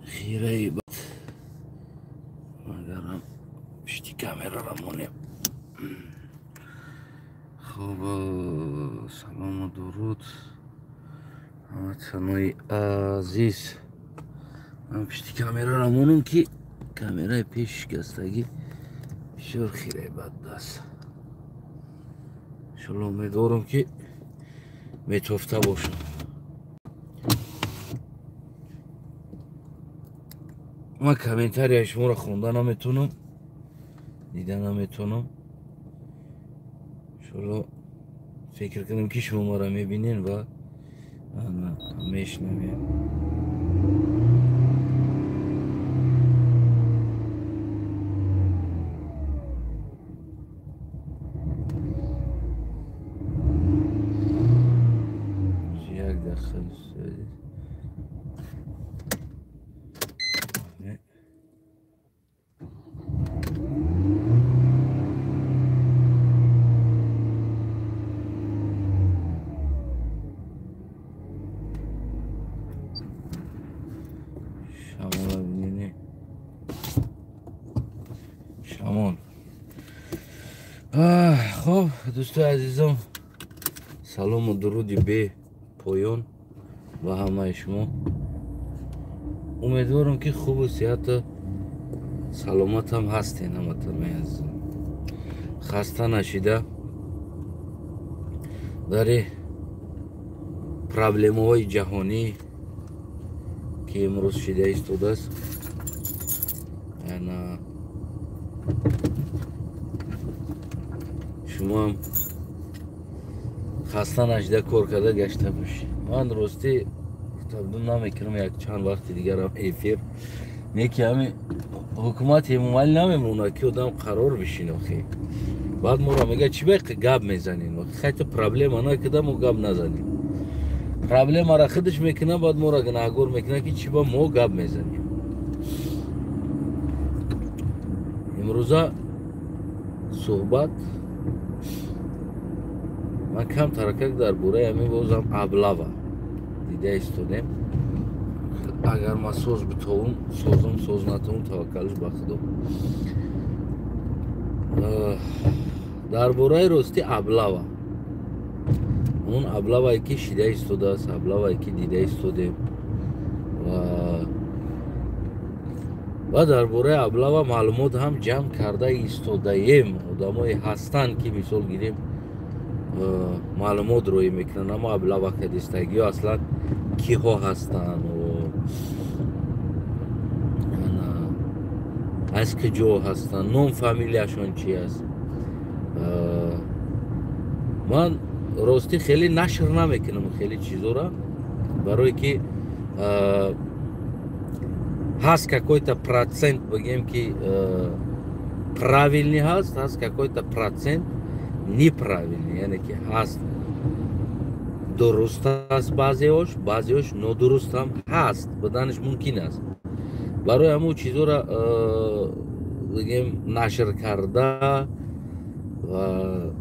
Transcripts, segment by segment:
Хираи бад. Агарам пишти камерара монем. Хуб, салому дуруд ҳамватанои азиз. Ман пишти камерара монам, ки камераи пеш шикастагӣ бисёр хираи бад аст. Иншолло, умедворам, ки метофта бошам. Ман комментарияи шуморо хонда наметавонам, дида наметавонам. Иншолло, фикр кунем, ки шумо маро мебинен ва мешнавем. Як дақиқа. Шамола бинед, шамол. Хоб, дӯстои азизом, салому дуруди бепоён ба ҳамаи шумо. Умедворам, ки хубу сиҳату саломатам ҳастен, ҳаматанои азизом. Хаста нашида дари проблемаҳои ҷаҳонӣ, ки имрӯз шида истодааст, ана шумоам хаста нашида кор карда гашта бошед. Ман ростӣ гуфтабудум, намекунам як чанд вақти дигарам эфир, не ки ҳами ҳукумати Эмомалӣ намемонад, ки одам қарор бишин. Охи, баъд моро мега: «Чӣ ба гап мезанем?» Хайто проблема накида, мо гап назанем. Проблемаро худаш мекунад, баъд моро гунаҳгор мекунад, ки чӣ ба мо гап мезанем. Имрӯза суҳбат ман кам таракак дар бораи ҳамин бозам облава дида истодем. Агар ман соз битовум, созум, соз натовум, таваккалш ба Худо. Дар бораи рости облава, он облавае, ки шида истодааст, облавае, ки дида истодем, ва дар бораи облава маълумот ҳам ҷамъ карда истодаем. Одамое ҳастанд, ки, мисол гирем, маълумот роӣ мекунанд, аммо облава кадистагиҳо аслан киҳо ҳастанд, аз куҷо ҳастанд, ном фамилияшон чи аст. Ман ростӣ хеле нашр намекунам хеле чизора, барое ки ҳаст какой-то процент, бигем, ки правильный ҳаст, ҳаст какой-то процент неправильный, яъне ки ҳаст дуруст аст баъзеош, баъзеош нодуруст ҳам ҳаст, буданаш мумкин аст. Барои ҳамун чизора, бигем, нашр карда ва,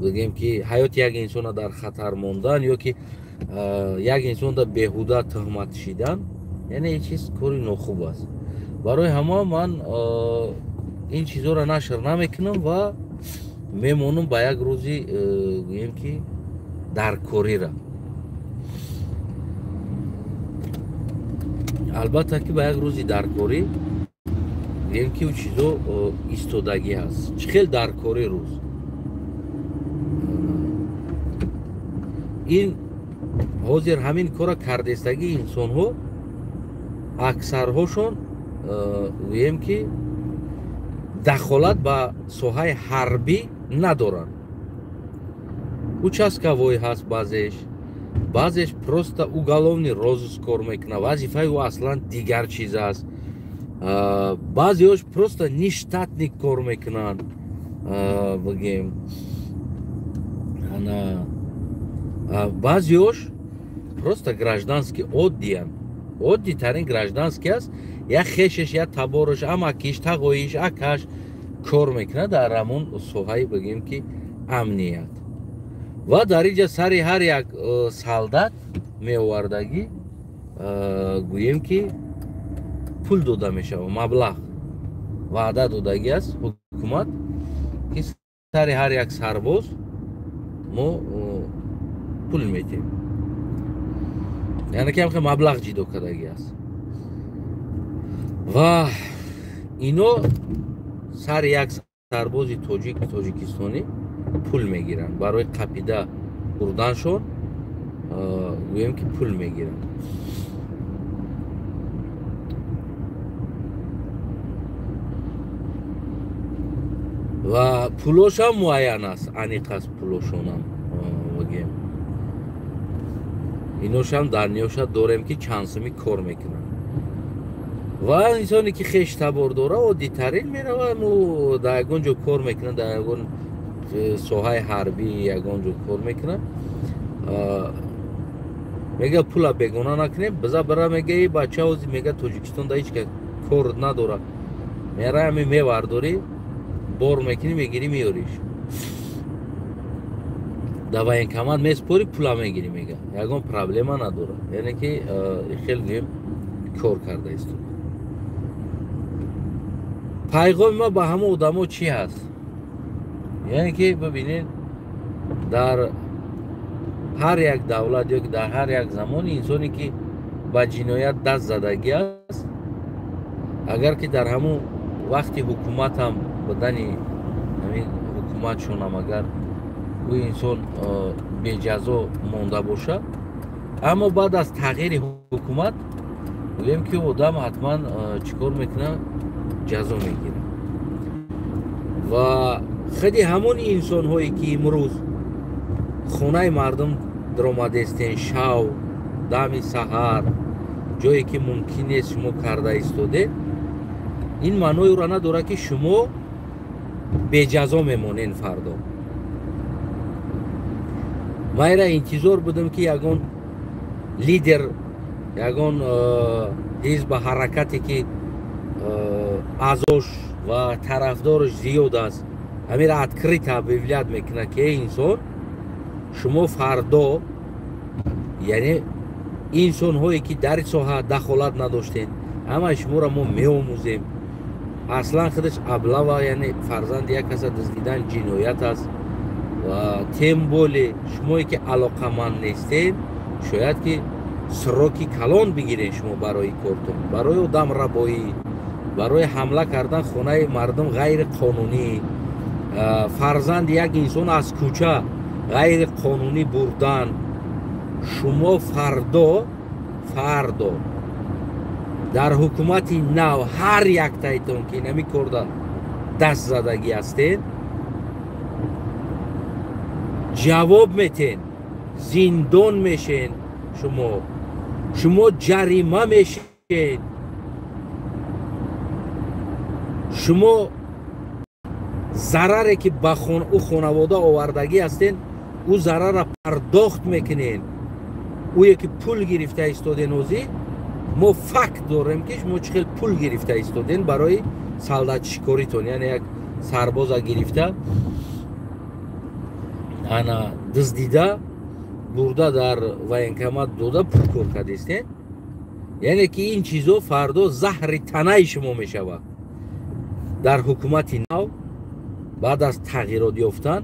бигем, ки ҳаёти як инсона дар хатар мондан ё ки як инсонда беҳуда туҳмат шидан, яъне ин чиз кори нохуб аст. Барои ҳама ман ин чизҳоро нашр намекунам ва мемонам ба як рӯзи, гӯем, ки даркорира. Албатта, ки ба як рӯзи даркорӣ, гӯем, ки ӯ чизо истодагӣ ҳаст. Чӣ хел даркорӣ рӯз ин ҳозир ҳамин кора кардестагии инсонҳо аксарҳошон, гӯем, ки дахолат ба соҳаи ҳарбӣ надоранд. Участковой ҳаст баъзеш, баъзеш просто уголовный розыск кор мекунад, вазифаи ӯ аслан дигар чиз аст. Баъзеош просто нештатный кор мекунанд, бигем, ана баъзеош просто гражданский оддиянд, оддитарин гражданский аст, як хешеш, як табораш, амакиш, тағоиш, акаш кор мекунад дар ҳамон соҳаи, бигем, ки амният. Ва дар инҷа сари ҳар як солдат меовардагӣ. гӯем ки пул дода мешавад, маблағ ваъда додагӣ аст ҳукумат, ки сари ҳар як сарбоз мо пул метем, яъне ки ҳам маблағ ҷидо кардагӣ аст. Ва ино сари як сарбози тоҷик тоҷикистонӣ пул мегиранд барои қапида бурданшон, гӯем ки пул мегиранд. Ва пулошам муайян аст, аниқ аст пулошонам, бигем иношам дар ниёша дорем ки чанд суми кор мекунанд. Ва инсоне ки хеш табор дора, оддитарин мерава, дар ягон ҷо кор мекунад, дар ягон соҳаи ҳарбӣ ягон ҷо кор мекунад, мега пула бегона накунем, биза бира, мега и бача ози, мега Тоҷикистон да ҳеҷ ка кор надора, мера ҳами мевардорӣ, бор мекунӣ, мегирӣ, меёриш, дар военкомат меспорӣ, пула мегирӣ, мега ягон проблема надора. Яъне ки хел гӯем кор карда истод. Пайғоми ма ба ҳама одамо чӣ ҳаст? Яъне ки бибинед, дар ҳар як давлат ё ки дар ҳар як замон инсоне ки ба ҷиноят даст задагӣ аст, агар ки дар ҳамун вақти ҳукуматам будани ҳамин ҳукуматшонам агар ӯ инсон беҷазо монда бошад, аммо баъд аз тағйири ҳукумат гӯем ки одам ҳатман чӣ кор мекунад? Ҷазо мегирад. Ва худи ҳамон инсонҳое ки имрӯз хонаи мардум даромадестен, шав, дами саҳар, ҷое ки мумкин нест шумо карда истодед, ин маънои ӯро надорад ки шумо беҷазо мемонед фардо. Ман ира интизор будам ки ягон лидер, ягон ҳизба ҳаракате ки аъзош ва тарафдораш зиёд аст, ҳамира открыто объявлять мекунад ки эй инсон, шумо фардо, яъне инсонҳое ки дар ин соҳа дахолат надоштед, ҳамаи шуморо мо меомӯзем. Аслан худаш аблава, яъне фарзанди як каса дуздидан ҷиноят аст. Ва тем более шумое ки алоқаманд нестед, шояд ки сроки калон бигиред шумо барои кортон, барои одамрабоӣ, барои ҳамла кардан хонаи мардум ғайриқонунӣ, фарзанди як инсон аз кӯча ғайриқонунӣ бурдан. Шумо фардо дар ҳукумати нав ҳар яктаитон ки инами корда даст задагӣ ҳастед, ҷавоб метен, зиндон мешен, шумо ҷарима мешен, шумо зараре ки ба ӯ хонавода овардагӣ ҳастен, ӯ зарарра пардохт мекунен. Ӯе ки пул гирифта истоден, ҳозир мо факт дорем ки шумо чӣ хел пул гирифта истоден барои солдатшикоритон, яъне як сарбоза гирифта ана дуздида бурда дар военкомат дода пул кор кардистен. Яъне ки ин чизо фардо заҳри танаи шумо мешавад дар ҳукумати нав баъд аз тағйирот ёфтан.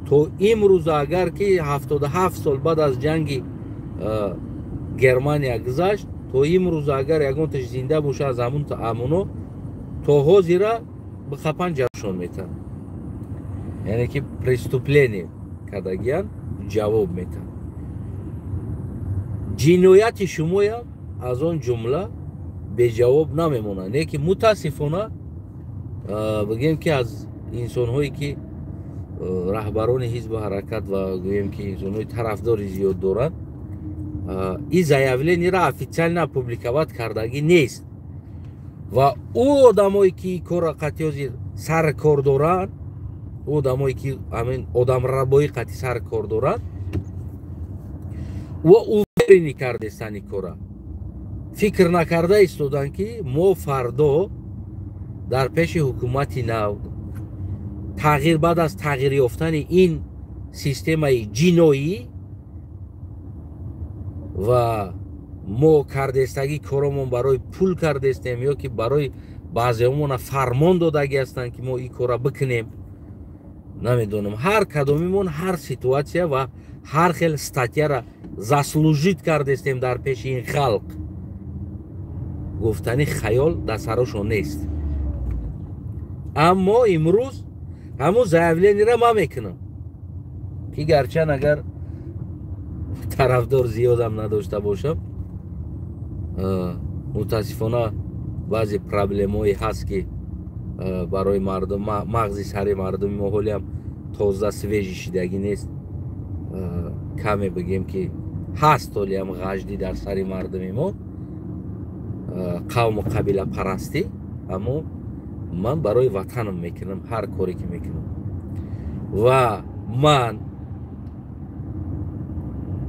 То имрӯза агар ки 77 сол баъд аз ҷанги Германия гузашт, то имрӯза агар ягонташ зинда боша аз ҳамун амоно, то ҳозира бихапан ҷавобшон метаҳанд. Яъне ки преступление кардагиян ҷавоб метаҳанд. Ҷинояти шумоям аз он ҷумла беҷавоб намемонад. Не ки мутаассифона бигӯем ки аз инсонҳое ки раҳбарони ҳизбу ҳаракат ва гӯем ки инсонҳои тарафдори зиёд доранд, ин заявлениеро официально опубликовать кардагӣ нест. Ва ӯ одамое ки ин корро қатъи ҳозир сари кор доранд, ӯ одамое ки ҳамин одамрабоӣ қатъи сари кор доранд, ӯ уверенӣ кардестанд ин корра, фикр накарда истоданд ки мо фардо дар пеши ҳукумати нав тағйир баъд аз тағйир ёфтани ин системаи ҷиноӣ ва Мо кардестагӣ коромон барои пул кардестем ё ки барои баъзеҳомона фармон додагӣ ҳастанд, ки мо ин кора бикунем, намедонам. Ҳар кадомимон ҳар ситуатсия ва ҳар хел статьяра заслужить кардестем дар пеши ин халқ. Гуфтани хаёл дар сарошон нест. Аммо имрӯз ҳамун заявлениеро ман мекунам, ки гарчанд агар тарафдор зиёдам надошта бошам, мутаассифона баъзе проблемҳое ҳаст, ки барои мардум, мағзи сари мардуми мо ҳолиам тоза свежий шидагӣ нест. Каме бигем, ки ҳаст ҳолиам ғаждӣ дар сари мардуми мо, қавму қабилапарастӣ. Аммо ман барои ватанам мекунам ҳар коре ки мекунам ва ман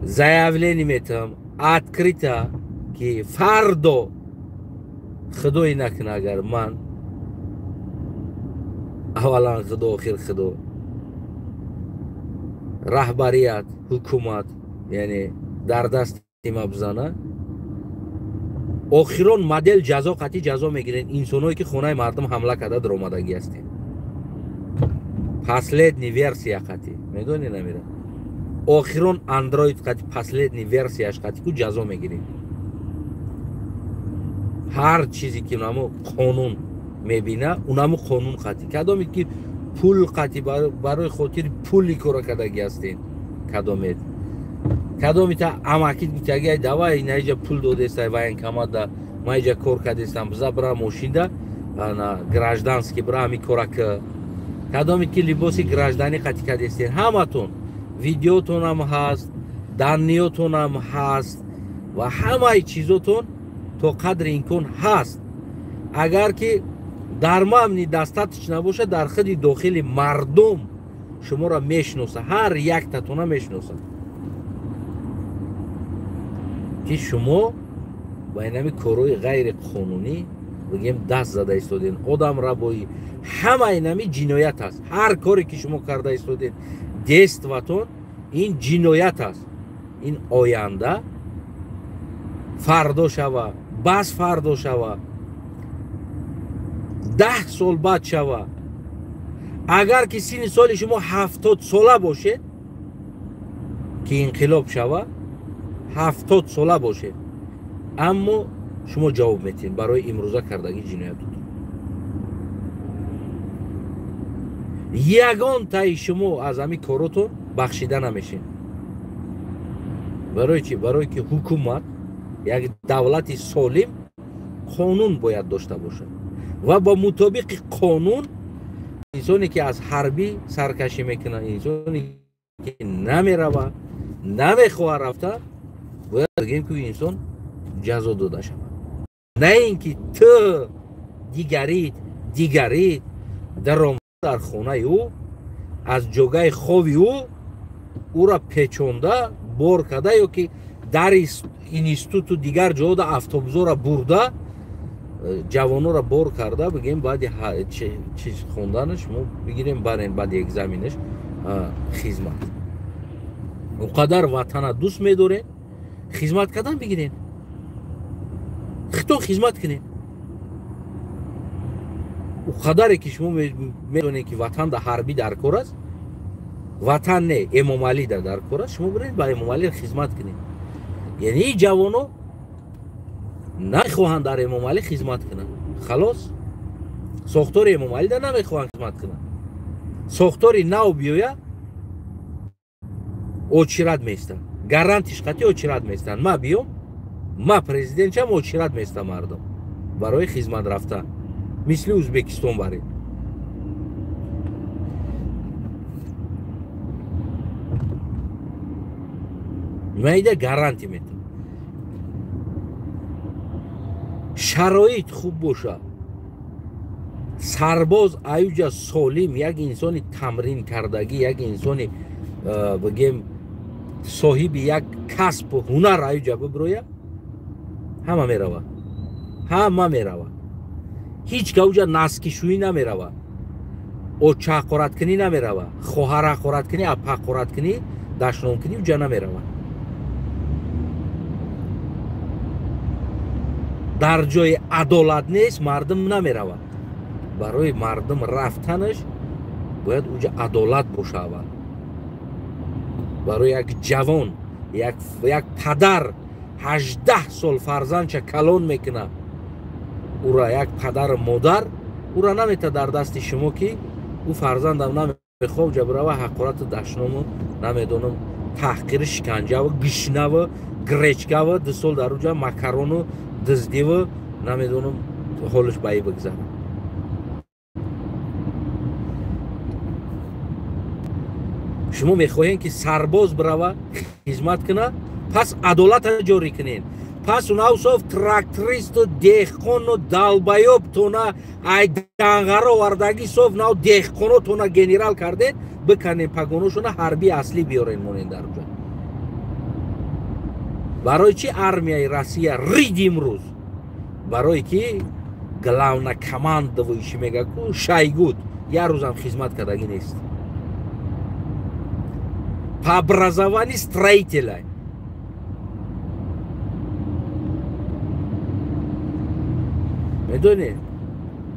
заявление метавам открыто, ки фардо, худое накуна, агар ман аввалан худо, охир худо, раҳбарият, ҳукумат, яъне дар дасти ма бизана, охирон модел ҷазо қатъи ҷазо мегирен инсоное, ки хонаи мардум ҳамла карда даромадагӣ ҳастем. Последний версия қатъи, медонӣ, намира, охирон андроид қатъи, последний версияш қатъи ку ҷазо мегирем. Ҳар чизе ки унамо қонун мебина, унамо қонун қатъи, кадоме ки пул қатъи, барои хотири пули кора кардагӣ ҳастен, кадомет, кадомита амакит гуфтаги, давай, инаиҷа пул додестай военкоматда, ма иҷа кор кардестам, биза бира мошинда, ана гражданский бира ҳами кора к, кадоме ки либоси гражданӣ қатъи кардестен, ҳаматон видеотонам ҳаст, данныётонам ҳаст ва ҳамаи чизотон то қадри имкон ҳаст. Агар ки дар мамни достаточно бошад, дар худи дохили мардум шуморо мешиноса, ҳар яктатона мешиносад, ки шумо ба инами корҳои ғайриқонунӣ, бигем, даст зада истодед, одамрабоӣ, ҳама инами ҷиноят аст. Ҳар коре ки шумо карда истодед, действиятон ин ҷиноят аст. Ин оянда фардо шава, бас фардо шава, 10 сол баъд шава, агар ки синни соли шумо 70 сола бошед, ки инқилоб шава, 70 сола бошед, аммо шумо ҷавоб метиҳед барои имрӯза кардагӣ ҷиноятотон. Ягон таи шумо аз ҳамин коротон бахшида намешед. Барои чӣ? Барое ки ҳукумат, як давлати солим қонун бояд дошта бошад ва бо мутобиқи қонун инсоне ки аз ҳарбӣ саркашӣ мекунад, инсоне ки намерава, намехоҳад рафта, бояд бигем, ки инсон ҷазо дода шавад. На ин ки ту дигарит дигарит даром дар хонаи ӯ, аз ҷогаи хови ӯ ӯра печонда бор карда ё ки дар институту дигар ҷода автобусора бурда, ҷавонора бор карда, бигем, баъди чиз хонданаш мо бигирем барем, баъди экзаменаш хизмат. Он қадар ватана дӯст медорем, хизмат кардан бигирем, хитон хизмат кунем. О қадаре ки шумо медонед, ки ватан да ҳарбӣ дар кор аст, ватан не, Эмомалӣ да дар кор аст, шумо биред ба Эмомалӣ хизмат кунед. Яъне ин ҷавоно намехоҳанд дар Эмомалӣ хизмат кунанд, халос. Сохтори Эмомалӣ да намехоҳанд хизмат кунанд. Сохтори нав биёя, очират меистанд, гарантиш қатъи очират меистанд. Ма биём, ма президент шам, очират меистам мардум барои хизмат рафтан, мисли Ӯзбекистон баред. Майда гарантӣ метам. Шароит хуб боша, сарбоз аюҷа солим, як инсони тамрин кардагӣ, як инсони, бигем, соҳиби як касбу ҳунар аюҷа биброя, ҳама мерава, ҳама мерава. Ҳеҷ ка уҷа наскишӯӣ намерава, очаҳақораткунӣ намерава, хоҳарҳақораткунӣ, апаҳақораткунӣ, дашномкунӣ уҷа намерава. Дар ҷои адолат нест, мардум намеравад. Барои мардум рафтанаш бояд уҷа адолат боша аввал. Барои як ҷавон, як падар 18 сол фарзандча калон мекунад, ура як падару модар ура намета дар дасти шумо ки ӯ фарзандам намехоҳ ҷабрава ҳақорату дашному намедонам таҳқири шиканҷаву гишнаву гречкаву 2 сол дар уҷа макарону дуздиву намедонам ҳолаш ба ӣ бигзарад. Шумо мехоҳем ки сарбоз бирава хизмат кунад, пас адолата ҷорӣ кунед. Пас унавсов трактористу деҳқону далбаёб тона ай данғаро овардагӣ сов нав деҳқоно тона генерал кардед, биканен пагоношона ҳарбии аслӣ биёрен монен дар ҷо. Барои чи армияи Россия рид имрӯз? Барое ки главнокомандующий мега ку Шойгу як рӯзам хизмат кардагӣ нест. По образованию строителя. Медонед?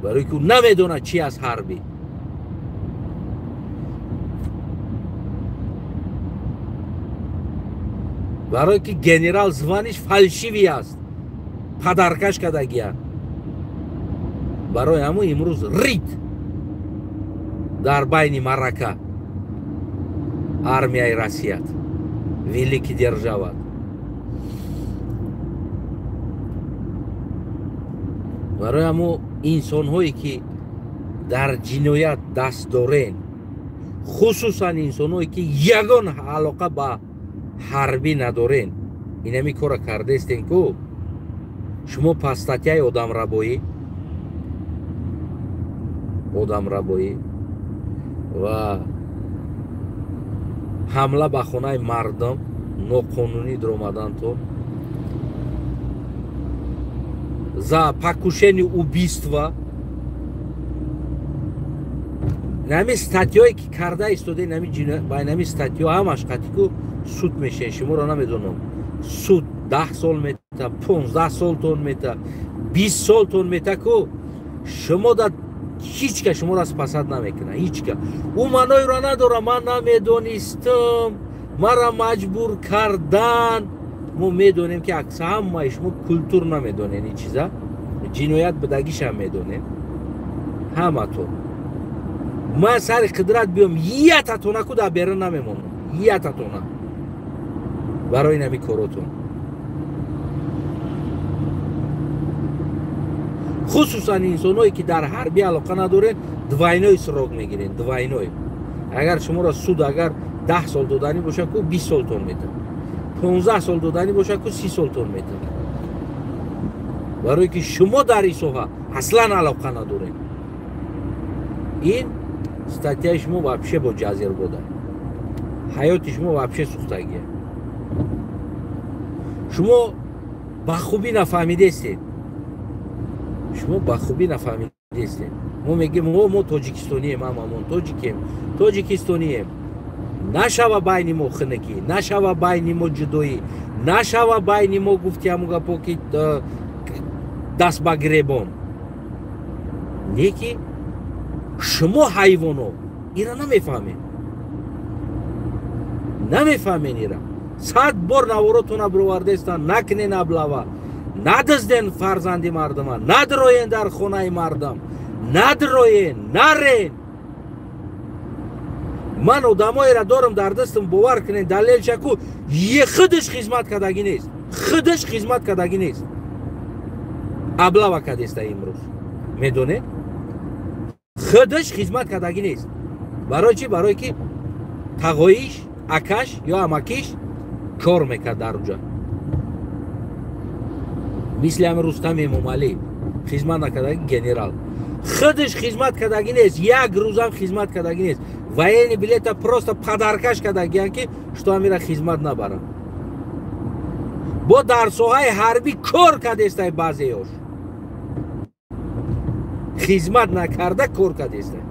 Барои ки намедонад чи аст ҳарбӣ. Барои ки генерал званиш фалшивӣ аст, падаркаш кардагия. Барои ҳамун имрӯз рид дар байни марака армияи Россият, великий держават. Барои ҳамун инсонҳое ки дар ҷиноят даст дорен, хусусан инсонҳое ки ягон алоқа ба ҳарбӣ надорен, инами кора кардестен ку шумо пас статьяи одамрабоӣ ва ҳамла ба хонаи мардум, ноқонунӣ даромадантон, за покушение убийства, нами статьяе ки карда истода, нами статья ҳамаш қатику суд мешавед. Шуморо намедонам, суд 10 сол мета, 15 солтон мета, 20 солтон мета ку шумо да ҳеч ка шуморо спасад намекунад, ҳеч ка. Ӯ маъноеро надорад, ман намедонистам, мара маҷбур кардан. Мо медонем ки акса ҳамаи шумо культур намедонед ин чиза, ҷиноят будагишам медонед ҳаматон. Ман сари қудрат биём, ятатона ку дар берун намемонам, ятатона барои нами коротон. Хусусан инсонҳое ки дар ҳарбӣ алоқа надоред, двойной срок мегиред, двойной. Агар шуморо суд агар 10 сол доданӣ бошад ку 20 солтон метавад, 15 сол доданӣ бошад ку 30 солтон метавад. Барое ки шумо дар ин соҳа аслан алоқа надоред. Ин статьяи шумо вообще бо ҷазир буда, ҳаёти шумо вообще сӯхтагия. Шумо ба хубӣ нафаҳмидестед, шумо ба хубӣ нафаҳмидестед. Мо мегӯем мо тоҷикистонием, ҳамамон тоҷикем, тоҷикистонием. Нашава байни мо хинакӣ, нашава байни мо ҷудоӣ, нашава байни мо гуфти ҳамун гапо ки даст ба гиребон. Не ки шумо ҳайвоно ира намефаҳмед, намефаҳмед ира. 100 бор наворотона бировардестан, накунен аблава, надизден фарзанди мардума, надроен дар хонаи мардум, надроен, нарен. Ман одамоеро дорам дар дастам, бовар кунед, далелша ку худаш хизмат кардагӣ нест, худаш хизмат кардагӣ нест. Аблава кардеста имрӯз, медонед? Худаш хизмат кардагӣ нест. Барои чӣ? Барое ки тағоиш, акаш ё амакиш кор мекард дар уҷа. Мисли ҳами Рустам Эмомалӣ хизмат накардагӣ генерал. Худаш хизмат кардагӣ нест, як рӯзам хизмат кардагӣ нест. Военный билета просто падаркаш кардагиян ки что амира хизмат набарам. Бо дар соҳаи ҳарбӣ кор кардестай баъзеёш. Хизмат накарда кор кардестай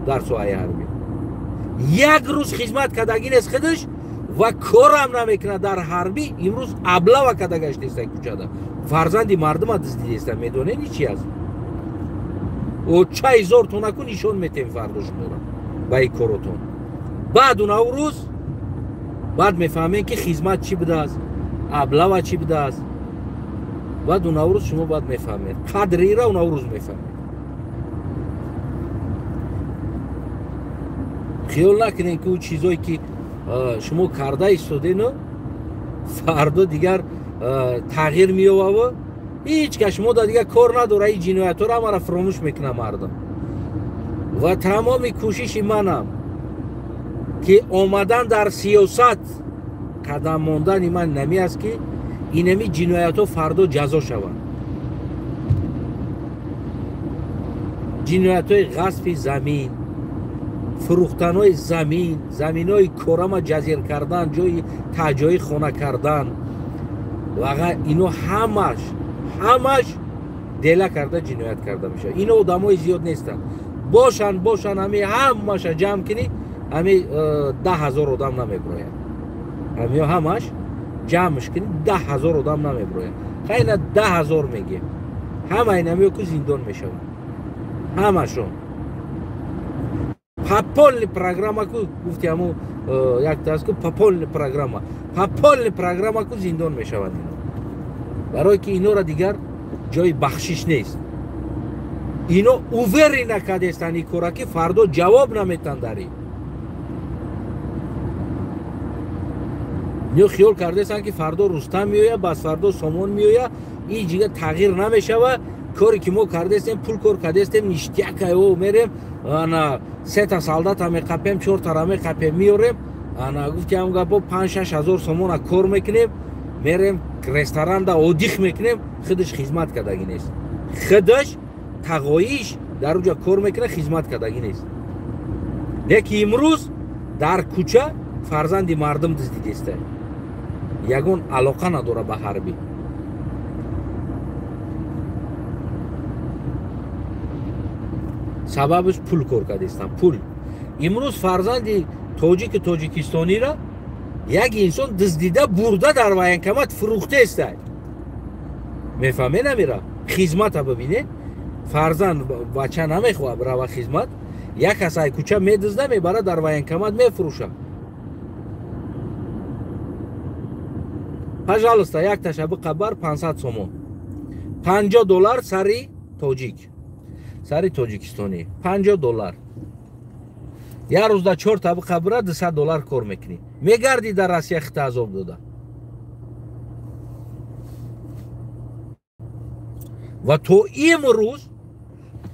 дар соҳаи ҳарбӣ. Як рӯз хизмат кардагӣ нест худаш ва корам намекунад дар ҳарбӣ. Имрӯз аблава карда гаштестай кӯчада. Фарзанди мардума дуздидеста, медонед чи аст? О чай зортонаку нишон метем фардо шуморо ба ин коротон. Баъд унаврӯз баъд мефаҳмем, ки хизмат чӣ будааст, аблава чӣ будааст. Баъд унаврӯз шумо баъд мефаҳмед, қадрира унаврӯз мефаҳмед. Хиёл накунед, ки ӯ чизое ки шумо карда истодену фардо дигар тағйир меёваву ҳеҷ кас шумо да дигар кор надора. Ин ҷиноятҳоро ҳамаро фуромӯш мекунад мардум. Ва тамоми кӯшиши манам ки омадан дар сиёсат қадам мондани ман нами аст, ки инами ҷиноятҳо фардо ҷазо шаванд. Ҷиноятҳои ғасби замин, фурӯхтанҳои замин, заминҳои корама ҷазир кардан, ҷои таҷоӣ хона кардан ва ино ҳамаш дела карда ҷиноят карда мешавад. Ино одамои зиёд нестанд. Бошанд ҳами ҳамаша ҷамъ кунӣ, ҳами 10 000 одам намеброяд. Ҳамиё ҳамаш ҷамъш кунӣ 10 000 одам намеброяд. Хайна 10 000 мегем. Ҳама инамиё ку зиндон мешаванд. Ҳамашон. По полной программа ку гуфти ҳаму якта аст ку по полной программа. По полной программа ку зиндон мешаванд ино. Барое ки инора дигар ҷои бахшиш нест. Ино уверена кардестанд ин кора, ки фардо ҷавоб наметанд дар ин. Ино хиёл кардестанд, ки фардо Рустам меояд, бас фардо Сомон меояд, ин ҷига тағйир намешавад. Коре ки мо кардестем, пул кор кардестем, ништяка о мерем, ана сета солдата меқапем, чортара меқапем, меорем, ана гуфти ҳам гапо 5-6 ҳазор сомона кор мекунем, мерем ресторанда отдых мекунем. Худаш хизмат кардагӣ нест, худаш тағоиш дар уҷа кор мекунад, хизмат кардагӣ нест. Леки имрӯз дар кӯча фарзанди мардум дуздидеста, ягон алоқа надора ба ҳарбӣ. Сабабаш пул кор кардестам, пул. Имрӯз фарзанди тоҷики тоҷикистонира як инсон дуздида бурда дар военкомат фурӯхтеста. Мефаҳме намира? Хизмата бибинед. Фарзанд бача намехоҳад рава хизмат, як кас ай кӯча медузда, мебара дар военкомат мефурӯша. Пожалуйста, як таша биқабар 500 сомон, 50 доллар сари тоҷик, сари тоҷикистонӣ 50 доллар. Як рӯзда чор та биқабра 200 доллар кор мекунӣ, мегардӣ дар Россия хита азоб дода. Ва то имрӯз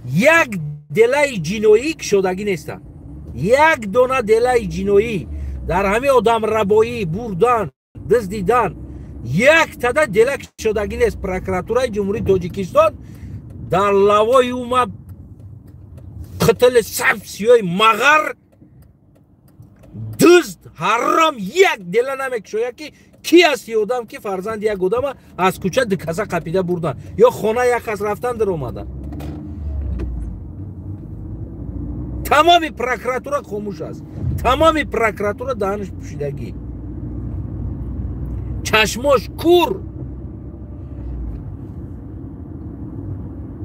як делаи ҷиноӣ кушодагӣ нестанд. Як дона делаи ҷиноӣ дар ҳамин одамрабоӣ, бурдан, дуздидан яктада дела кушодагӣ нест. Прокуратураи Ҷумҳурии Тоҷикистон дар лавои ума қитили саб сиёи мағар дузд ҳаром як дела намекушояд, ки ки аст и одам, ки фарзанди як одама аз кӯча ду каса қапида бурдан ё хона як кас рафтан даромадан. Тамоми прокуратура хомӯш аст, тамоми прокуратура даҳанаш пӯшидагӣ, чашмош кур,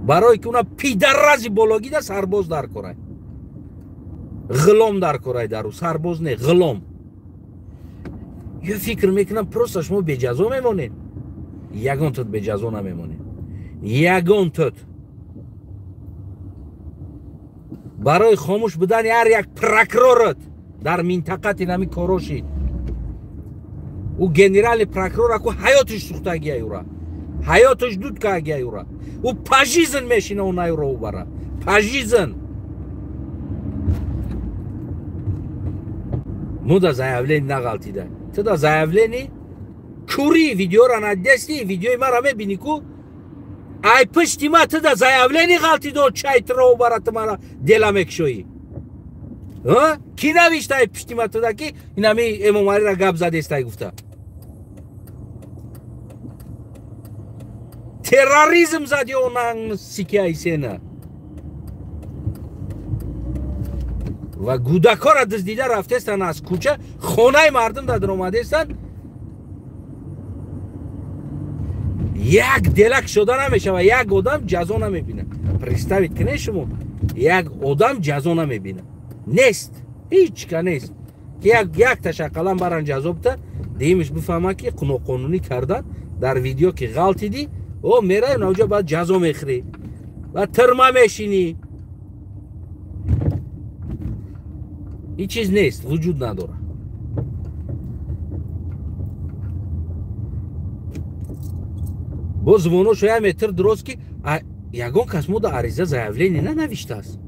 барое ки уна пидарази бологида сарбоз дар корай, ғулом дар корай, дару сарбоз не, ғулом. Ё фикр мекунам, просто шумо беҷазо мемонед? Ягон тут беҷазо намемонед, ягон тут. Барои хомӯш будани ҳар як прокуророт дар минтақати нами корошид. Ӯ генерали прокурор аку ҳаётиш сӯхтагия, юра ҳаётиш дуд кагия, юра ӯ пожизненно мешина, ӯ наюро ӯ бара пожизненно. Муда заявление нағалтида, туда заявление кури видеора надести, видеои мара мебини ку ай пишти ма туда заявление ғалтидо, чай тро бара ту мара дела мекшоӣ. Ки навишта ай пишти ма туда, ки инами Эмомалиро гап задестай гуфта? Терроризм зади онан сикиайсена ва гудакора дуздида рафтестан, аз кӯча хонаи мардум даромадестан. Як делак шуда намешава, як одам ҷазо намебина. Представить кунед шумо, як одам ҷазо намебина. Нест, ҳеҷ ка нест. Ки як ташаққалан баран ҷазо бита, димиш бифаҳма ки ноқонунӣ кардан дар видео ки ғалтидӣ, о мерай навҷа баъд ҷазо мехӯрӣ. Баъд тирма мешинӣ. Ҳеҷ чиз нест, вуҷуд надорад. Боз звоношо як метр дурост ки ягон кас мо да ариза заявление нанавиштааст.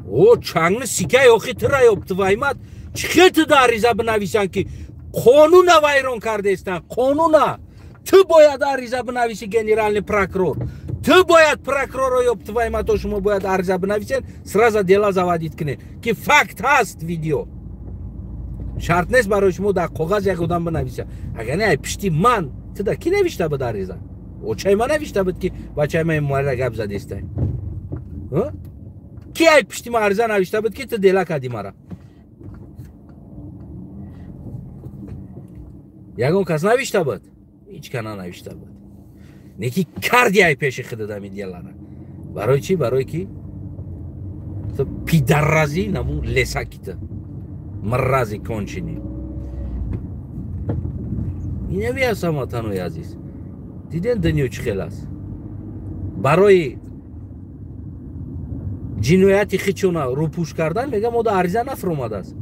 О чангни сикаи охи тира ёбтуваймад чӣ хел ту да ариза бинависанд ки қонуна вайрон кардаестанд, қонуна. Ту бояд ариза бинависи генеральный прокурор. Ту бояд прокурорро ёбтуваймад, то шумо бояд ариза бинависен, сразу дела заводить кунед ки факт ҳаст видео. Шарт нест барои шумо дар коғаз як одам бинависа. Агар не, ай пишти ман туда ки навишта буд ариза? Очаи ман навишта буд ки бачаи ман Эмомалиро гап задестай. Ки ай пишти ман ариза навишта буд ки ту дела кардӣ мара? Ягон кас навишта буд? Ҳеҷ ка нанавишта буд. Не ки карди ай пеши худат ҳамин делара. Барои чӣ? Барои ки ту пидаррази наму лесаки ту. Мрази кончини. Инами аст ҳамватанои азиз. Диден дунё чӣ хел аст? Барои ҷинояти хичона рӯпӯш кардан мегӯям мо да ариза нафиромадааст.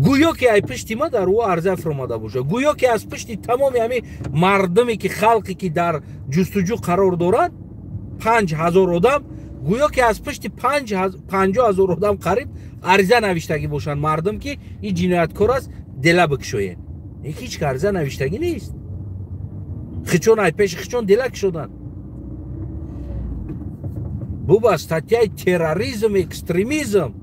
Гӯё ки ай пишти ма дар ӯ ариза фиромада бошад. Гӯё ки аз пишти тамоми ҳамин мардуме ки халқе ки дар ҷустуҷӯ қарор доранд, 5000 одам, гӯё ки аз пишти 50000 одам қариб ариза навиштагӣ бошанд мардум ки ин ҷинояткор аст, дела бикушоед. Ҳеҷ ка ариза навиштагӣ нест. Хичон ай пеши хичон дела кушоданд. Буба статьяи терроризм, экстремизм.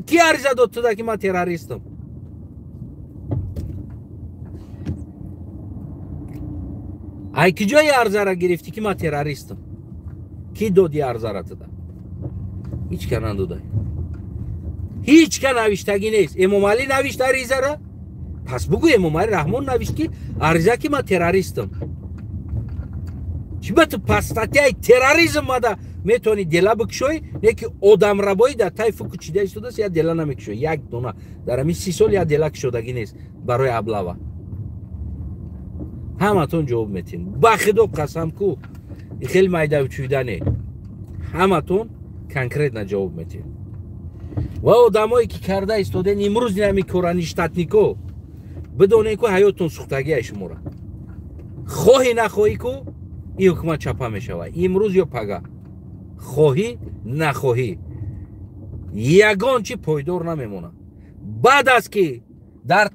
Ки ариза дод туда ки ман террористам? Ай ки ҷои арзара гирифтӣ ки ман террористам? Ки доди арзара туда? Ҳеҷ ка надода. Ҳеҷ ка навиштагӣ нест. Эмомалӣ навишт аризара? Пас бугӯ Эмомалӣ Раҳмон навишт ки ариза ки ман террористам. Чӣ ба ту пас статьяи терроризм мада метавонӣ дела бикушоӣ, не ки одамрабоӣ дар тай фуку чида истодааст, як дела намекушоӣ. Як дона дар ҳамин 30 сол як дела кушодагӣ нест барои аблава. Ҳаматон ҷавоб метин. Ба худо қасам ку, хеле майдаву чӯйда не. Ҳаматон конкретно ҷавоб метин. Ва одамое ки карда истоден имрӯз ҳамин кора ништатнико, бидонед ку ҳаёттон сӯхтагиай шумора. Хоҳӣ нахоҳӣ ку ин ҳукумат чапа мешавад. Имрӯз ё пага. Хоҳӣ нахоҳӣ. Ягон чи пойдор намемонад. Баъд аз ки дар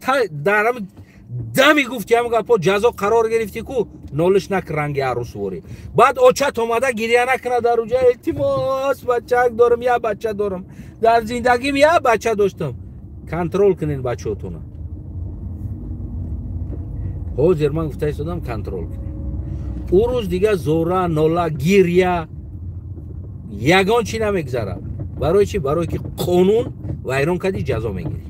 дами гуфти ҳамон гапҳо ҷазо қарор гирифтӣ ку, нолиш нак ранги арӯсворӣ. Баъд очат омада гиря накунад дар уҷа, илтимос бачак дорам, як бача дорам. Дар зиндагим як бача доштам. Контрол кунед бачаотона. Ҳозир ман гуфта истодам контрол кунед. Ӯ рӯз дига зора, нола, гиря ягон чи намегзарад. Барои чи? Барои ки қонун вайрон кардӣ ҷазо мегирӣ.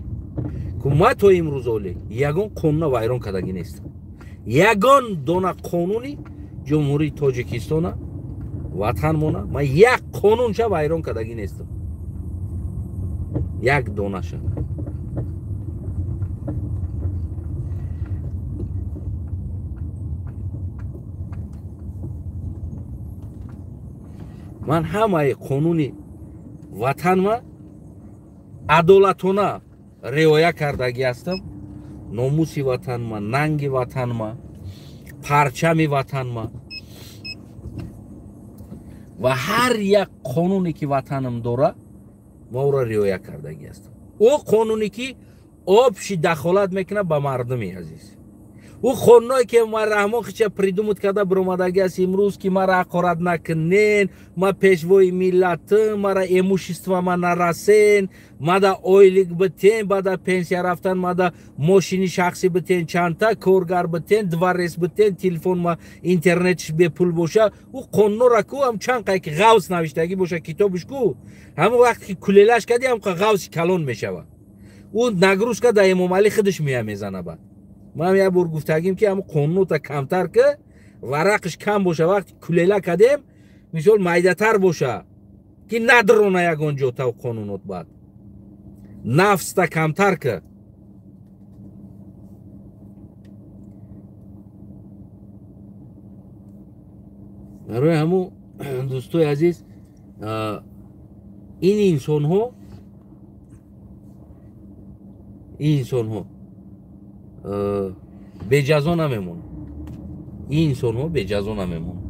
Ку ма то имрӯз оле ягон қонуна вайрон кардагӣ нестам. Ягон дона қонуни Ҷумҳурии Тоҷикистона, ватанмона ман як қонунша вайрон кардагӣ нестам. Як донаша. Ман ҳамаи қонуни ватанма адолатона риоя кардагӣ ҳастам. Номуси ватанма, нанги ватанма, парчами ватанма ва ҳар як қонуне ки ватанам дора, ма ӯро риоя кардагӣ ҳастам. Ӯ қонуне ки обши дахолат мекунад ба мардуми азиз. Ӯ қонуное ки Эмомалӣ Раҳмон хича придумат карда биромадагӣ аст имрӯз ки мара ҳақорат накунен, ма пешвои миллатам, мара имущество ма нарасен, мада ойлик битен, бада пенсия рафтан, мада мошини шахсӣ битен, чандта коргар битен, дворес битен, телефон ма интернетш бепул боша. Ӯ қонунора ку ҳам чанд қай ки ғавс навиштагӣ боша китобш ку, ҳамон вақте ки кулелаш кардӣ ҳам ғавси калон мешавад. Ӯ нагрузка да Эмомалӣ худаш мея мезана баъд. Ман як бор гуфтагим ки ҳамун қонунута камтар ки варақиш кам боша, вақти кулела кадем мисол майдатар боша ки надрона ягон ҷо та қонунот, баъд нафста камтар ки. Барои ҳамун дӯстои азиз, ин инсонҳо беҷазо намемонанд. Ин инсонҳо беҷазо намемонанд.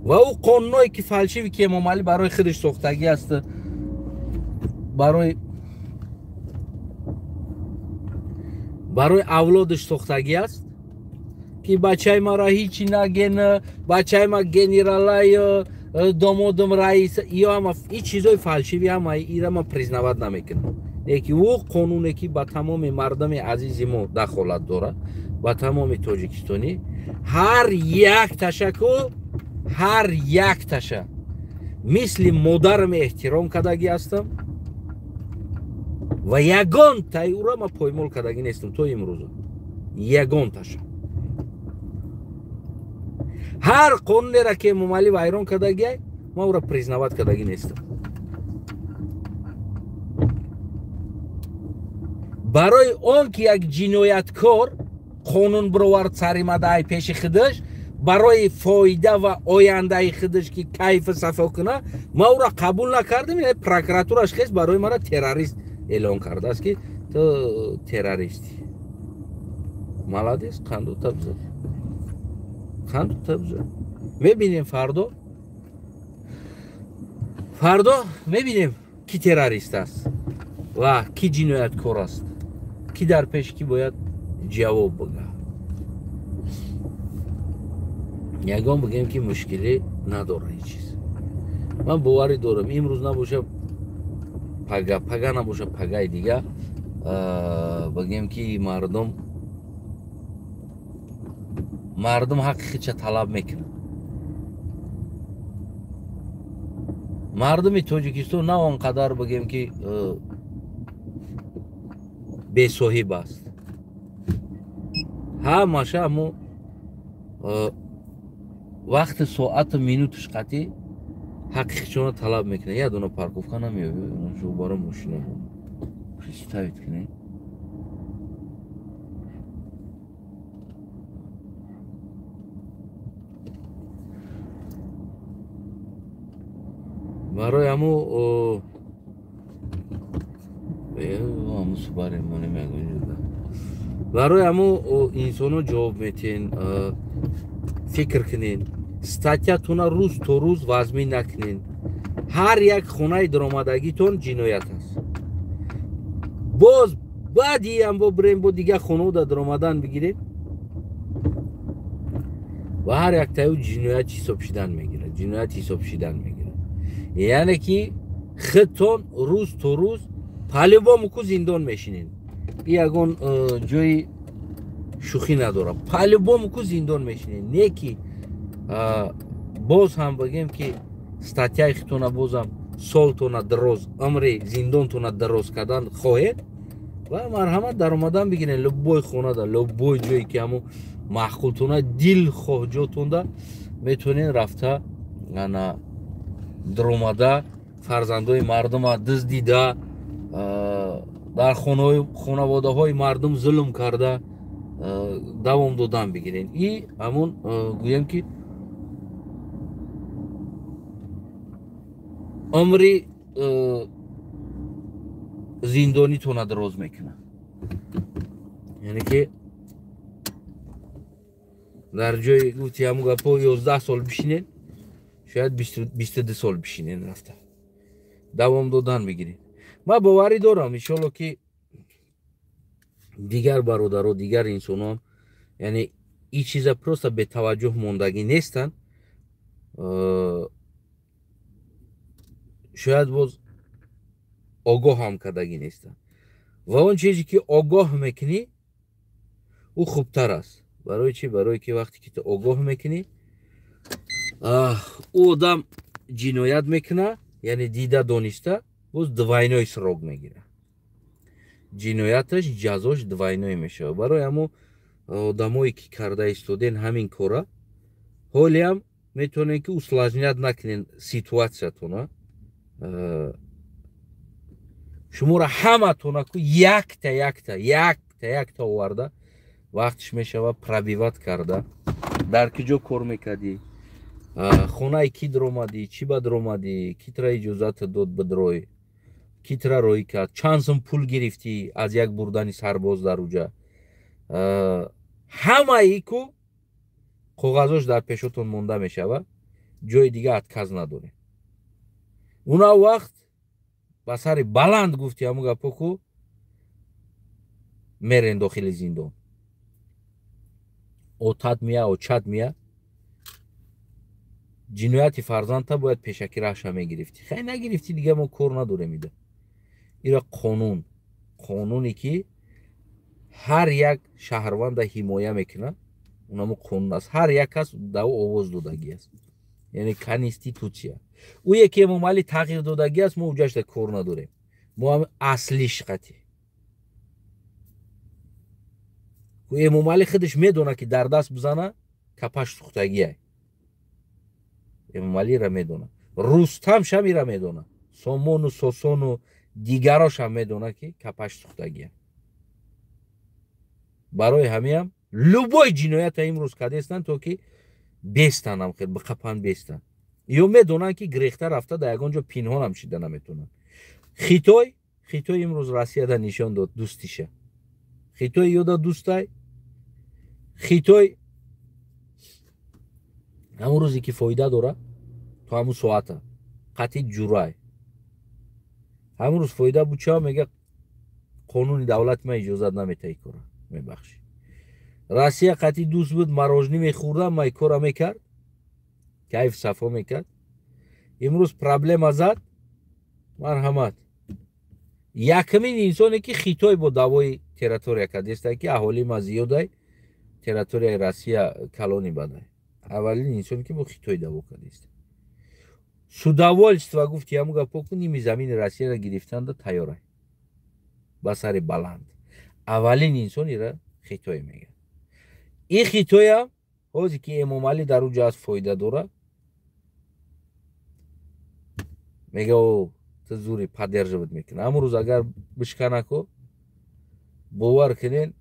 Ва ӯ қонуное ки фалшиве ки Эмомалӣ барои худаш сохтагӣ аст, барои авлодаш сохтагӣ аст, ки бачаи маро ҳичи наген, бачаи ма генералай, домодам раис, ё ҳама ин чизои фалшиви ҳама ира ман признават намекунам. Лекин ӯ қонуне ки ба тамоми мардуми азизи мо дахолат дорад, ба тамоми тоҷикистонӣ, ҳар як ташаккур, ҳар як таша мисли модарам эҳтиром кардагӣ ҳастам ва ягон таи ӯро ман поймол кардагӣ нестам то имрӯза. Ягон таша. Ҳар қонунеро ки Эмомалӣ вайрон кардагиай, ман ӯро признават кардагӣ нестам. Барои он ки як ҷинояткор қонун бировард саримадаи пеши худаш, барои фоида ва ояндаи худаш ки кайфу сафо куна, ман ӯро қабул накардам. Прокуратураш хест барои мара террорист эълон кардааст ки ту террористӣ. Молодец, қанду табза. Қанду табза. Мебинем фардо. Фардо мебинем ки террорист аст ва ки ҷинояткор аст, ки дар пеш ки бояд ҷавоб бигӯяд. Ягон бигем ки мушкилӣ надора ҳеҷ чиз. Ман боварӣ дорам имрӯз набоша пага, пага набоша пагаи дига, бигем ки мардум ҳаққи худша талаб мекунад. Мардуми Тоҷикистон на он қадар бигем ки бесоҳиб аст. Ҳамаша ҳамо вақти соату минуташ қатъи ҳаққи худшона талаб мекунад. Як дона парковка намеёбӣ, барои мошина представить кунед. Барои ҳамо барои ҳамо инсонҳо ҷавоб метиҳен, фикр кунен, статьятона рӯз то рӯз вазмин накунен. Ҳар як хонаи даромадагитон ҷиноят аст. Боз баъди ам бо бирем бо дигар хонаҳо даромадан бигирем ва ҳар як таю ҷиноят ҳисоб шидан мегирад, ҷиноят ҳисоб шидан мегирад. Яъне ки худтон рӯз то рӯз по-любому ку зиндон мешинед. И ягон ҷои шӯхӣ надорад. По-любому ку зиндон мешинед. Не ки боз ҳам бигем ки статьяи худтона бозам солтона дароз, умри зиндонтона дароз кардан хоҳед ва марҳамат даромадан бигиред любой хонада, любой ҷое ки ҳамун маъқултона, дилхоҳ ҷотонда метавонед рафта ана даромада фарзандои мардума дуздида, дар хонаводаҳои мардум зулм карда давом додан бигиред. И ҳамун гӯем ки умри зиндонитона дароз мекунад. Яъне ки дар ҷои гуфти ҳамун гапҳо 11 сол бишинед, шояд 22 сол бишинед рафта давом додан бигиред. Ман боварӣ дорам иншолло ки дигар бародаро, дигар инсонон, яъне ин чиза просто бетаваҷҷӯҳ мондагӣ нестанд. Шояд боз огоҳ ҳам кардагӣ нестанд. Ва он чизе ки огоҳ мекунӣ, ӯ хубтар аст. Барои чӣ? Барои ки вақте ки ту огоҳ мекунӣ, ӯ одам ҷиноят мекунад, яъне дида дониста, боз двойной срок мегирад. Ҷинояташ ҷазош двойной мешавад. Барои ҳамо Одамое ки карда истоден ҳамин кора, ҳолиам метавонем ки усложнять накунен ситуатсиятона. Шуморо ҳаматона ку якта якта якта якта оварда вақтш мешава пробивать карда, дар куҷо кор мекардӣ, хонаи ки даромадӣ, чӣ ба даромадӣ, ки тра иҷозата дод бидрой, ки тра роҳӣ кард, чанд сум пул гирифтӣ аз як бурдани сарбоз дар уҷа. Ҳамаи ку коғазош дар пешотон монда мешавад, ҷои дига отказ надорем. Уна вақт ба сари баланд гуфти ҳамун гапо ку мерен дохили зиндон. Отат мия, очат мия, ҷинояти фарзандта бояд пешакӣ раҳша мегирифтӣ. Хай нагирифтӣ, дига мо кор надорем. Ида ира қонун, қонуне ки ҳар як шаҳрванда ҳимоя мекунад, унамо қонун аст. Ҳар як кас да ӯ овоз додагӣ аст, яъне конститутсия. Ӯе ки Эмомалӣ тағйир додагӣ аст, мо уҷашда кор надорем. Мо ҳам аслиш қатӣ. Эмомалӣ худаш медонад, ки дар даст бизана капаш сӯхтагиай. Эмомалиро медонад, Рустам шамира медонад, Сомону Сосону дигарошам медонад, ки капаш сӯхтагия. Барои ҳамиам любой ҷиноята имрӯз кардестанд, то ки бестанам, хел биқапанд, бестанд. Ё медонанд, ки гирехта рафта дар ягон ҷо пинҳонам шида наметавонанд. Хитой имрӯз Россияда нишон дод дӯстиша. Хитой ёда дӯстай. Хитой ҳамон рӯзе ки фоида дора, то ҳамун соата қатъи ҷурай. Ҳамун рӯз фоида буча, мега қонуни давлати ман иҷозат наметаи кора, мебахшӣ. Россия қатъи дӯст буд, марожнӣ мехӯрда, май кора мекард, кайф сафо мекард. Имрӯз проблема зад, марҳамат. Якумин инсоне ки Хитой бо даъвои территория кардеста, ки аҳолии ма зиёдай, территорияи Россия калони бадай. Аввалин инсоне ки бо Хитой даъво кардеста. С удовольствие гуфти ҳамун гапо ку ними замини Россияро гирифтанда тайёрай. Ба сари баланд. Аввалин инсон ира Хитой мегӯяд. Ин Хитоям ҳозе ки Эмомалӣ дар уҷа аст фоида дора, мега о ту зури поддерживать мекунад. Ҳамун рӯз агар бишканако, бовар кунен,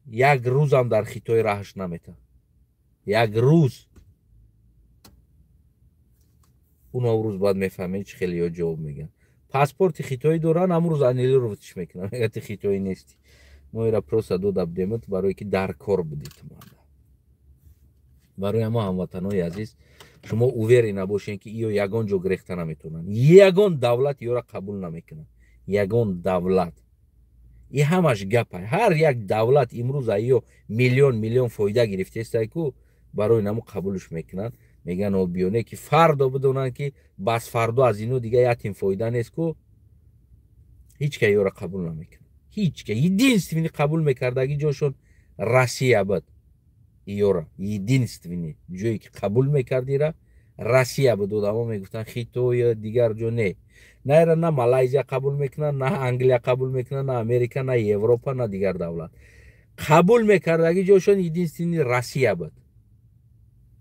як рӯзам дар Хитой раҳш наметавад. Як рӯз. Уна рӯз баъд мефаҳмед, чӣ хеле ё ҷавоб мегӯянд. Паспорти хитоӣ доранд, ҳамун рӯз аннилировать мекунанд. Мега ту хитоӣ нестӣ. Мо ира просто дода будемат, барое ки дар кор будӣ ту манда. Барои ҳама ҳамватанои азиз, шумо уверен набошед, ки иё ягон ҷо гирехта наметавонанд. Ягон давлат иёра қабул намекунад. Ягон давлат. И ҳамаш гапа. Ҳар як давлат имрӯз иё миллион миллион фоида гирифтестай ку, барои наму қабулш мекунанд. Мегӯянд о биёне ки фардо бидонанд, ки бас фардо аз ино дига ятим фоида нест ку, ҳеҷ ка иёра қабул намекунад. Ҳеҷ ка. Единственный қабул мекардаги ҷошон Россия буд. Иёра единственный ҷое ки қабул мекардира Россия буд. Одамо мегуфтанд Хитой, дигар ҷо не. На ира на Малайзия қабул мекунад, на Англия қабул мекунад, на Америка, на Европа, на дигар давлат. Қабул мекардаги ҷошон единственный Россия буд,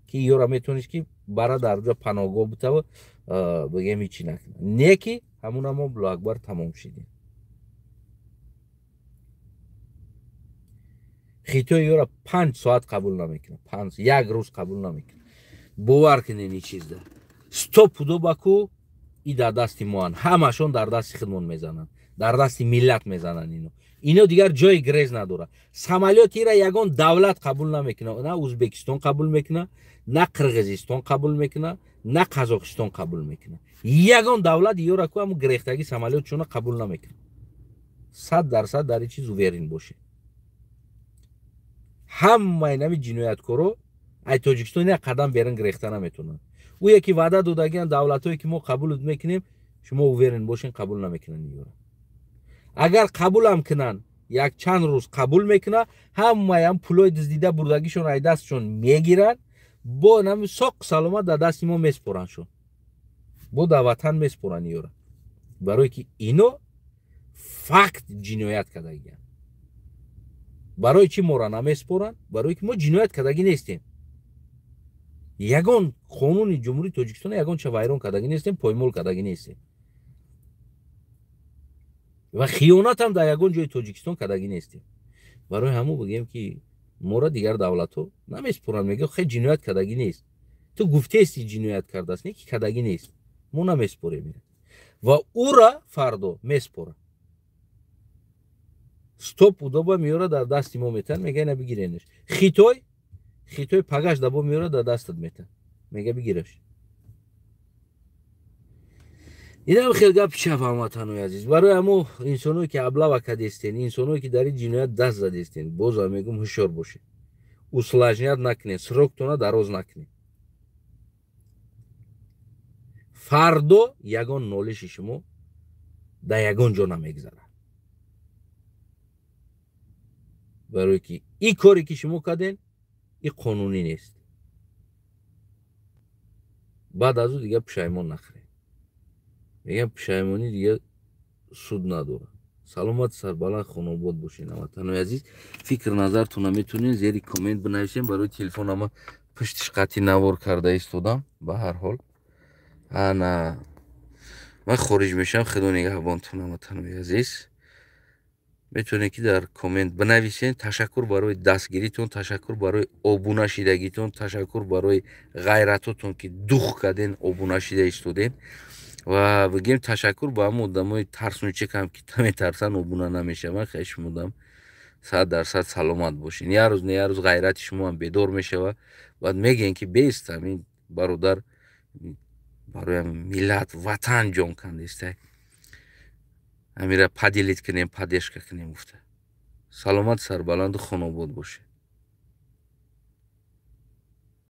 ки иёра метавонист ки бара дар ҷо паноҳгоҳ бутава, бигем ҳичи накунад. Не ки ҳамуна мо Аллоҳу акбар тамом шидем. Хитой иёра 5 соат қабул намекунад, 5 як рӯз қабул намекунад. Бовар кунед ин чизда. Стоп пудобаку и дар дасти моанд. Ҳамашон дар дасти худмон мезананд, дар дасти миллат мезананд ино. Ино дигар ҷои грез надорад. Самолёт ира ягон давлат қабул намекунад. На Узбекистон қабул мекунад, на Қирғизистон қабул мекунад, на Қазоқистон қабул мекунад. Ягон давлат иёра ку ҳамун гирехтаги самолётшона қабул намекунад. 100% дар ин чиз уверен бошед. Ҳамаи нами ҷинояткоро ай Тоҷикистон як қадам берун гирехта наметавонанд. Ӯе ки ваъда додагиан давлатҳое ки мо қабул мекунем, шумо уверен бошен, қабул намекунанд иёра. Агар қабулам кунанд, як чанд рӯз қабул мекунанд, ҳамаям пулои дуздида бурдагишон ай дастшон мегиранд, бо нами соқ саломат дар дасти мо меспорандшон. Бо дар ватан меспоранд иёра. Барое ки ино факт ҷиноят кардагианд. Барои чӣ моро намеспоранд? Барое ки мо ҷиноят кардагӣ нестем. Ягон қонуни Ҷумҳурии Тоҷикистон ягон ча вайрон кардагӣ нестем, поймол кардагӣ нестем ва хиёнатам дар ягон ҷои Тоҷикистон кардагӣ нестем. Барои ҳамун бигем, ки моро дигар давлатҳо намеспоранд. Мегӯяд, хе, ҷиноят кардагӣ нест. Ту гуфтаести, ҷиноят кардааст, не ки кардагӣ нест, мо намеспорем. Ва ӯра фардо меспорад, стоп удоба меёра, дар дасти мо метан, мега, ина бигиренаш. Хитой пагаш дабо меёра, дар дастат метан, мега, бигираш. Инам хел гапи чап, ҳамватанои азиз. Барои ҳамо инсоное ки облава кардестен, инсоное ки дар ин ҷиноят даст задестен, бозам мегӯм, ҳушёр бошед, усложнять накунед, срок тона дароз накунед. Фардо ягон нолиши шумо дар ягон ҷо намегзарад, барое ки ин коре ки шумо карден, ин қонунӣ нест. Баъд аз ӯ дига пушаймон нахӯред. Мегӯям, пушаймонӣ дига суд надорад. Саломат, сарбаланд, хонобод бошед, ҳамватанои азиз. Фикр назартона метавонед зери коммент бинависем. Барои телефонама пуштиш қатъи навор карда истодам. Ба ҳар ҳол, ана ман хориҷ мешавам. Худо нигаҳбонтон, ҳамватанои азиз. Метавонед ки дар коммент бинависен. Ташаккур барои дастгиритон, ташаккур барои обуна шидагитон, ташаккур барои ғайратотон, ки дух карден, обуна шида истоден. Ва бигем, ташаккур ба ҳамон одамои тарсунчекам, ки наметарсанд, обуна намешаванд. Хеле шумодам 100% саломат бошен. Як рӯз не як рӯз ғайрати шумоам бедор мешавад. Баъд мегӯен, ки бест ҳамин бародар барои миллат, ватан ҷон кандестай, ҳамира поделить кунем, поддержка кунем гуфта. Саломат, сарбаланду хонобод бошед.